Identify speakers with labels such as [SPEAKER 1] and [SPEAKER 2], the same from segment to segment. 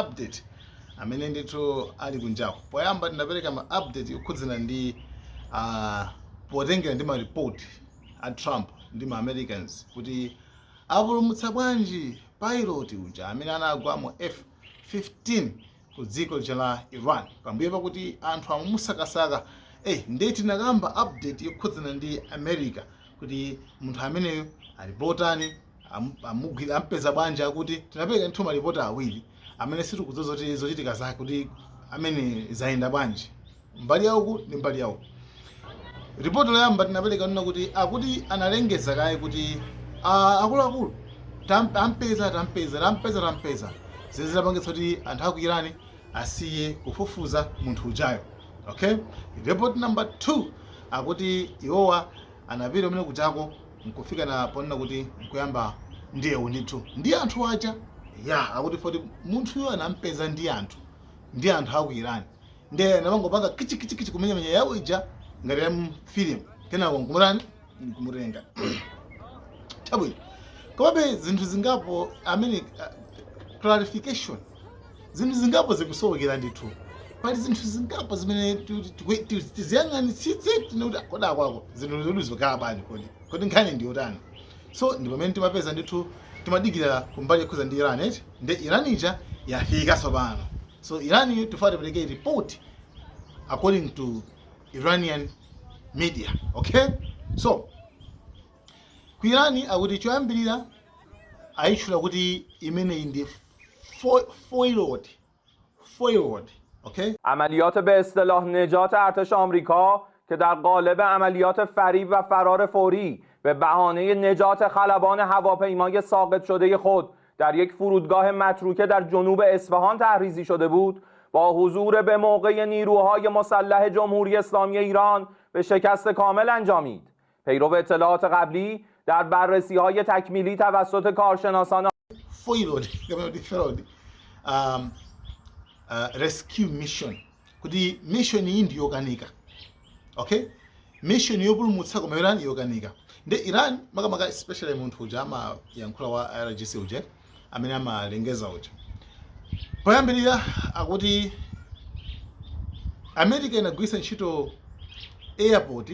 [SPEAKER 1] update amene ndithu ali kunjaku. Poyamba tinapereka ma update yokhudzana ndi potengera ndi ma report a Trump ndi ma Americans kuti apulumutsa bwanji pilot uja amene anagwa mu F-15 ku dziko lija la Iran pambuyo pakuti anthu amamusakasaka. Ndiye tinakamba update yokhudzana ndi America kuti munthu ameneyo ali potani, amugwira, ampeza bwanji. Akuti tinapereka ndithu malipoti awiri amene sitikudziwa zoti zochitika zake kuti amene zayenda bwanji, mbali yauku ndi mbali yauku. Ripoti loyamba tinapereka nena kuti akuti analengeza kaye kuti akuluakulu, tampeza, tampeza, tampeza, tampeza, zimene zinapangitsa kuti anthu aku Iran asiye kufufuza munthu ujayo. Okay, report number 2, akuti iwowa anapita umene kujako nkufika na ponena kuti nkuyamba ndiyewu ndithu ndi anthu aja ya akuti foti munthuyo anampeza ndi anthu aku Iran, ndiye anamangopanga kichi kichi kichi, kumenyamenya yawo ija ngati ya film, kenako nkumutani, nkumutenga. Chabwino, komabe zinthu zingapo amene clarification, zinthu zingapo zikusowekera ndithu. Pali zinthu zingapo zimene tiziyang'anitsitse tine kuti kodi akwako zinthu zodi zikhala bwanji? Kodi nkhani ndi yotani? So ndi pamene timapeza ndithu, timadikira kumbali yokhuza ndi Iran eti. Ndi Iran ija yafika tsopano. So Iran tifuna tipereke report according to Iranian media. Okay, so ku Iran akuti choyambirira ayitchula kuti imeneyi ndi foiled, foiled, okay.
[SPEAKER 2] عملیات به اصطلاح نجات ارتش آمریکا که در قالب عملیات فریب و فرار فوری به بهانه نجات خلبان هواپیمای ساقط شده خود در یک فرودگاه متروکه در جنوب اصفهان طرح‌ریزی شده بود، با حضور به موقع نیروهای مسلح جمهوری اسلامی ایران به شکست کامل انجامید. پیرو اطلاعات قبلی، در بررسی های تکمیلی توسط کارشناسان
[SPEAKER 1] Foiled kapena kuti failed rescue mission, kuti mission iyi ndi yokanika. Okay, mission yopulumutsa koma Iran yokanika. Ndi Iran makamaka, especially munthu uja amayankhula wa IRGC uja amene amalengeza uja poyambirira, akuti America inagwiritsa ntchito airport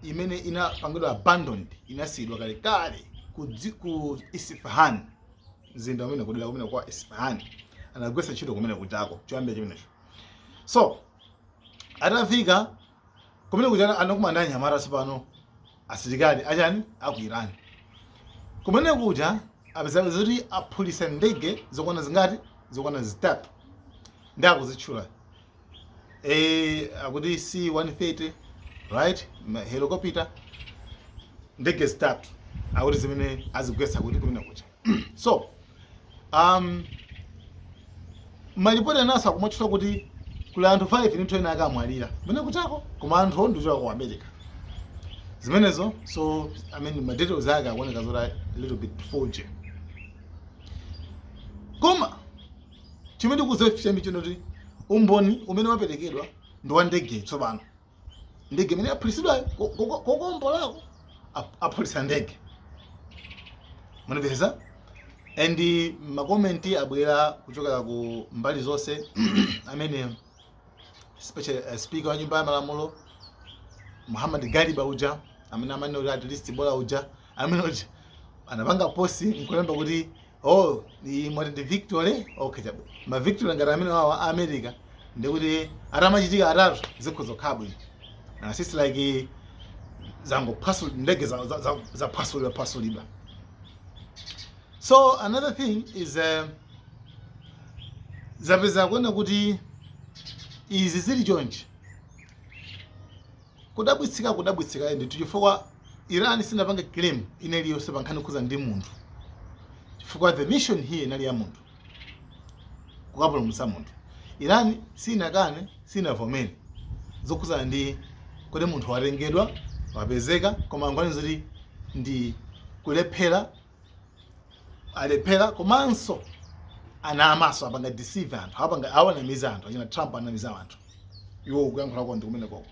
[SPEAKER 1] imene inapangidwa abandoned, inasiyidwa kalekale ku Isfahan, mzinda umene kudera kumene kwa Isfahan. Anagwiritsa ntchito kumene kujako choyambira chimenecho. So atafika kumene kuja anakumana ndi anyamata tsopano, asilikali achani, aku Iran. Kumene kuja apezapeza kuti aphulitsa ndege zokwana zingati? Zokwana 3, ndi akuzitchula akuti C-130, right, helicopter, ndege 3 akuti zimene azigwetsa kuti kumene kuja. So malipoti anaso akumatchula kuti kuli anthu 5 ndithu ena akamwalira kumene kuchako, koma anthu ndichoka ku America zimenezo. So I mean, ma details ake akuoneka zoti a little bit forged, koma chimene ndikudziwa chiyambi chino kuti umboni umene waperekedwa ndi wa ndege. Tsopano ndege imene yaphulitsidwayo kokombolako aphulitsa ndege, munapeza. And ma comment abwera kuchokera ku mbali zonse amene special speaker wa nyumba ya malamulo Muhammad Galiba uja amene amanena kuti at least bola uja amene uja anapanga post nkulemba kuti, "Oh, iyi mwati ndi victory? Okay, chabe ma victory ngati amene wawa America ndikuti atamachitika atatu zikhoza kukhala bwino." Na sisi like zangophwasul ndege zaphwasulidwa phwasulidwa. So another thing is zapeza kuona kuti izi zili chonchi, kudabwitsika, kudabwitsika ndithu, chifukwa Iran sinapange claim ine iliyonse pa nkhani kukhuza ndi munthu, chifukwa the mission here inali ya munthu, kukapulumutsa munthu. Iran sinakane, sinavomere zokhuzana ndi kuti munthu watengedwa, wapezeka, koma angwani zoti ndi kulephera, alephera, komanso ana amaso apanga deceive anthu, apanga awanamiza anthu, achina Trump anamiza anthu iwo kuyankhula kwa ndi kumene koko.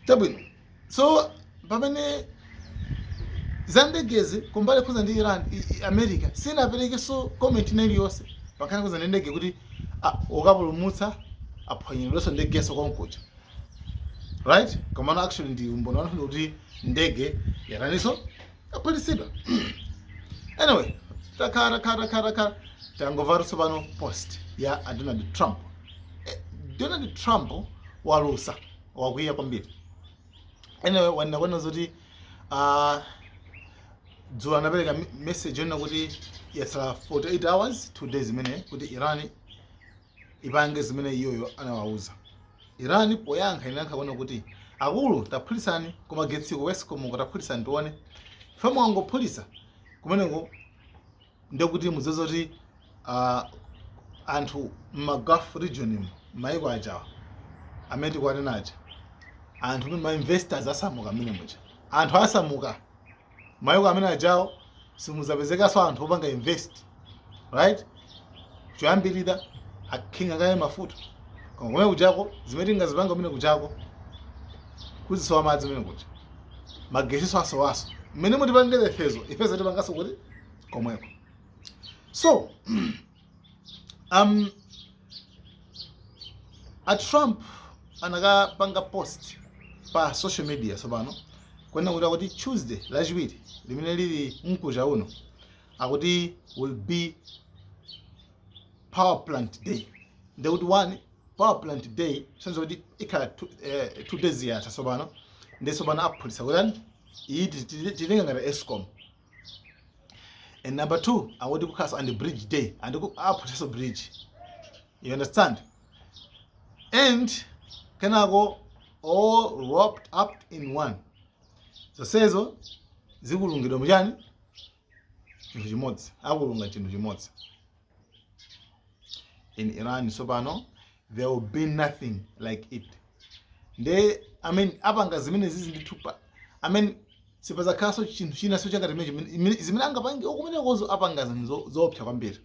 [SPEAKER 1] Chabwino, so pamene za ndegezi kumbali khuza ndi Iran, America sinaperekenso comment ina iliyonse. Pankhani kuza ndi ndege kuti okapulumutsa aphwanyiridwenso ndegenso konkuja, right? Komano actually ndi umboni wanu kuti ndege yataniso, yaphulitsidwa. Anyway, takhala takhala takhala takhala, tangomva tsopano post ya a Donald Trump. Donald Trump walusa, wakwiya kwambiri. Anyway, wanena kwena zoti dzulo anapereka message yonena kuti yatsala 48 hours, 2 days imene kuti Iran ipange zimene iyoyo anawauza. Iran poyankha inayankha kuona kuti akulu, taphulitsani kumagetsiko ku Escom, taphulitsani tione. Ife mwangophulitsa kumeneko, ndekuti mudziwe kuti anthu mma Gulf region, maiko ajawa amene tikuwanena aja, anthu ma investors asamuka amene muja, anthu asamuka maiko amene ajawo, simuzapezekanso anthu opanga invest, right? Choyambirira akhinga kaye mafuta, koma kumene kujako zimene tingazipanga kumene kujako, kuzisowa madzi kumene kuja, magesiso asowaso, mmene mutipangire ifezo, ifezo tipanganso kuti komweko. So a Trump anakapanga post pa social media tsopano kwena kuti akuti Tuesday, Lachiwiri limene lili mkuja uno, akuti will be power plant day. Ndekuti one power plant day sonza kuti ikhala 2 days yatha tsopano. Ndi tsopano aphulitsa kutani, iyi titenga ngati Escom. And number two, akuti kukhaso and bridge day, and aphulitsanso bridge, you understand? And kenako all wrapped up in one, zonsezo zikulungidwa muchani, chinthu chimodzi, akulunga chinthu chimodzi in Iran. Tsopano there will be nothing like it. Nde I mean, apanga zimene zizi ndithu pa, I mean, sipazakhalanso chinthu china so changati zimene angapange ukumenekozo, apanga zinthu zoopsa kwambiri.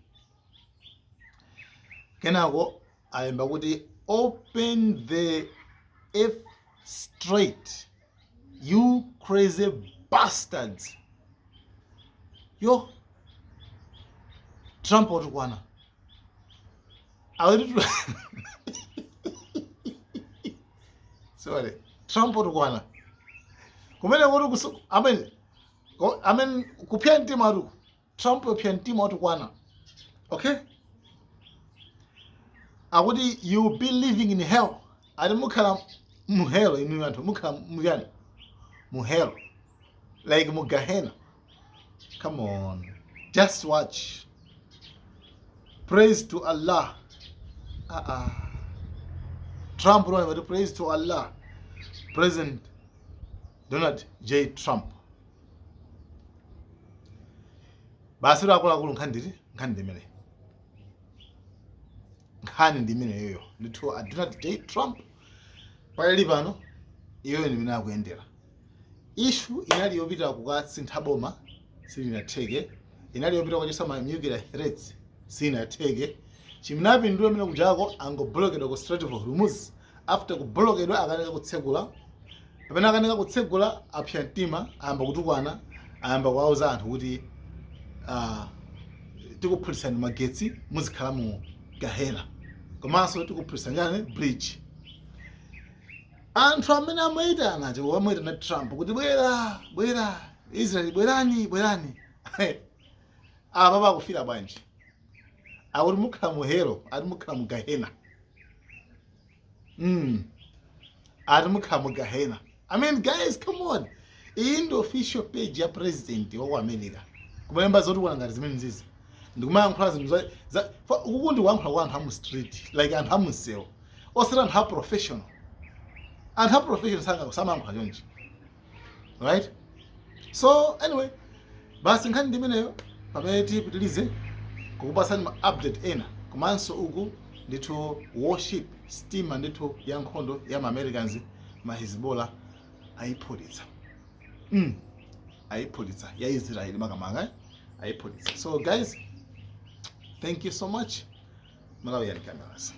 [SPEAKER 1] Kenako ayemba kuti "Open the F straight, you crazy bastards." Yo, Trump watukwana, akuti, sorry, Trump watukwana kumene kuti I mean, I mean, kupya mtima atuku, Trump wapya mtima, watukwana. Okay, akuti "You will be living in hell." Ati mukhala mu hell inu anthu, mukhala muyani, mu hell, like mu gahena. Come on, just watch. Praise to Allah. Ah ah, Trump unaona, praise to Allah, President Donald J Trump. Basi akuluakulu, nkhani nditi, nkhani ndi imene, nkhani ndi imeneyoyo ndithu. A Donald J Trump palili pano, iyoyo ndi imene akuyendera. Issue inali yopita kukasintha boma, silinatheke. Inali yopita kukachotsa ma nuclear threats, sinatheke. Chiminapindula imene kujako, angoblokedwa ku Strait of Hormuz. After kublokedwa, akanika kutsekula. Pamene akanika kutsegula, apsa mtima, ayamba kutukwana, ayamba kuwauza anthu kuti tikuphulisani magetsi, muzikhala mu gahena, komanso tikuphulisani chani, bridge. Anthu amene amayitana aja, amayitana Trump kuti bwera, bwera Israel, bwerani, bwerani, apa pakufira bwanji? Akuti mukhala mu hell, ati mukhala mu gahena, ati mukhala mu gahena. I mean, guys, come on, iyi ndi official page ya president wa ku America, kumalemba zotukwana ngati zimene zizi, ndikumayankhula zinthu uku ndikuyankhula kwa anthu amu street, like anthu amunsewu, osati anthu a professional. Anthu a professional sanga samayankhula chonchi, right? So anyway, basi, nkhani ndi imeneyo. Pamene tipitilize kukupasani ma update ena, komanso uku ndithu warship, steamer ndithu ya nkhondo ya ma Americans, ma Hezbollah ayiphulitsa, ayiphulitsa ya Israel makamaka, eh? Ayiphulitsa. So guys, thank you so much. Malawian Cameras.